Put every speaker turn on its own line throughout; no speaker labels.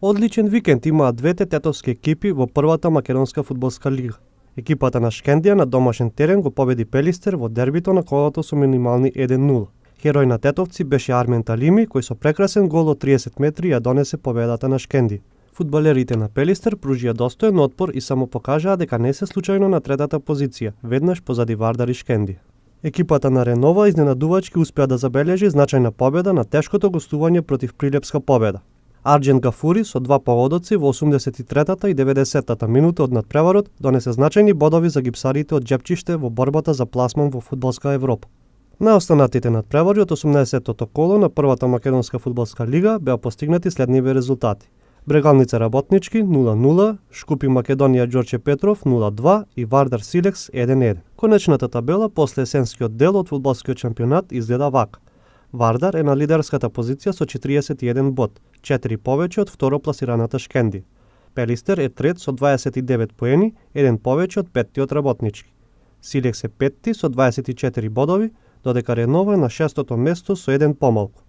Одличен викенд имаат двете тетовски екипи во првата македонска фудбалска лига. Екипата на Шкендија на домашен терен го победи Пелистер во дербито на колото со минимални 1-0. Херој на тетовци беше Армен Талими, кој со прекрасен гол од 30 метри ја донесе победата на Шкенди. Фудбалерите на Пелистер пружија достоен отпор и само покажаа дека не се случајно на третата позиција, веднаш позади Вардар и Шкенди. Екипата на Ренова изненадувачки успеа да забележи значајна победа на тешкото гостување против Прилепска Победа. Арџен Гафури со два погодоци во 83-та и 90-та минута од надпреварот донесе значајни бодови за гипсарите од Џепчиште во борбата за пласман во фудбалска Европа. На останатите надпревари од 18-тото коло на првата македонска фудбалска лига беа постигнати следниве резултати. Брегалница Работнички 0-0, Шкупи Македонија Ѓорче Петров 0-2 и Вардар Силекс 1-1. Конечната табела после есенскиот дел од фудбалскиот шампионат изгледа вака. Вардар е на лидерската позиција со 41 бод, 4 повеќе од второпласираната Шкенди. Пелистер е трет со 29 поени, 1 повеќе од петтиот Работнички. Силекс е петти со 24 бодови, додека Ренова е на шестото место со 1 помалку.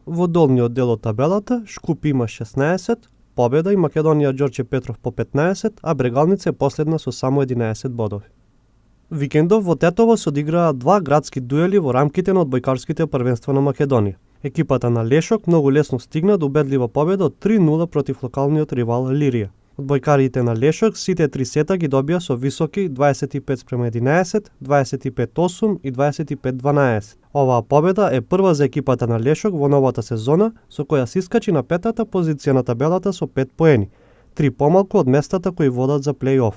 Во долниот дел од табелата Шкупи има 16, Победа и Македонија Ѓорче Петров по 15, а Брегалница е последна со само 11 бодови. Викендов во Тетово се одиграа два градски дуели во рамките на одбојкарските првенства на Македонија. Екипата на Лешок многу лесно стигна до убедлива победа од 3-0 против локалниот ривал Лирија. Одбојкарите на Лешок сите три сета ги добија со високи 25:11, 25:8 и 25:12. Оваа победа е прва за екипата на Лешок во новата сезона, со која се искачи на петата позиција на табелата со 5 поени, 3 помалку од местата кои водат за плей-оф.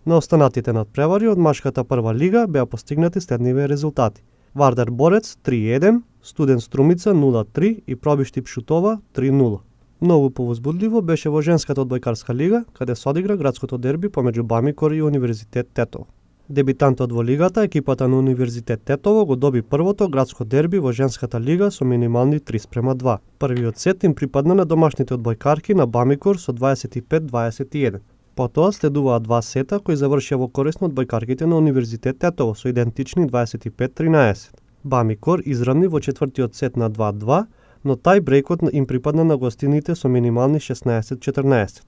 На останатите надпревари од машката прва лига беа постигнати следниве резултати. Вардар Борец 3-1, Студент Струмица 0-3 и Пробиштип Шутова 3-0. Многу повозбудливо беше во женската одбојкарска лига, каде се одигра градското дерби помеѓу Бамикор и Универзитет Тетово. Дебитантот во лигата, екипата на Универзитет Тетово го доби првото градско дерби во женската лига со минимални 3:2. Првиот сет им припадна на домашните одбојкарки на Бамикор со 25-21. Потоа следуваа два сета кои завршија во корист на одбојкарките на Универзитет Тетово со идентични 25-13. Бамикор изравни во четвртиот сет на 2:2, но тај брейкот им припадна на гостините со минимални 16-14.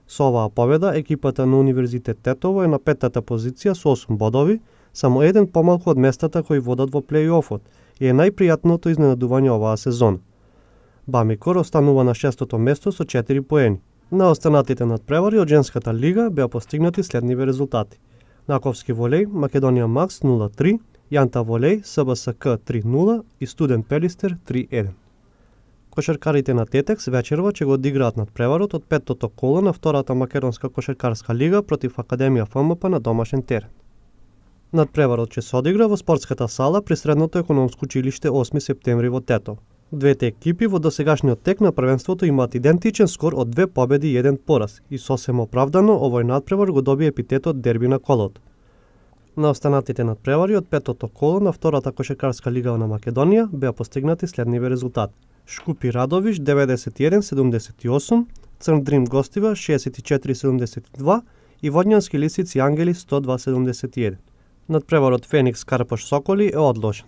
Со оваа победа, екипата на Универзитет Тетово е на петтата позиција со 8 бодови, само еден помалку од местата кои водат во плей-офот и е најпријатното изненадување оваа сезона. Бамикор останува на шестото место со 4 поени. На останатите надпревари од женската лига беа постигнати следниве резултати. Наковски волеј, Македонија Макс 0-3, Јанта волеј, СБСК 3-0 и Студент Пелистер 3-1. Кошаркарите на Тетекс вечерва ќе го одиграат надпреварот од петтото коло на втората македонска кошаркарска лига против Академија ФМП на домашен терен. Надпреварот ќе се одигра во спортската сала при Средното економско училиште 8 септември во Тетово. Двете екипи во досегашниот тек на првенството имаат идентичен скор од 2 победи и 1 пораз и сосем оправдано овој надпревар го доби епитетот дерби на колото. На останатите надпревари од петото коло на втората кошаркарска лига на Македонија беа постигнати следниве резултати. Шкупи Радовиш 91-78, Црн Дрим гостива 64-72 и Водњански Лисици Ангели 102-71. Надпреварот Феникс Карпош Соколи е одложен.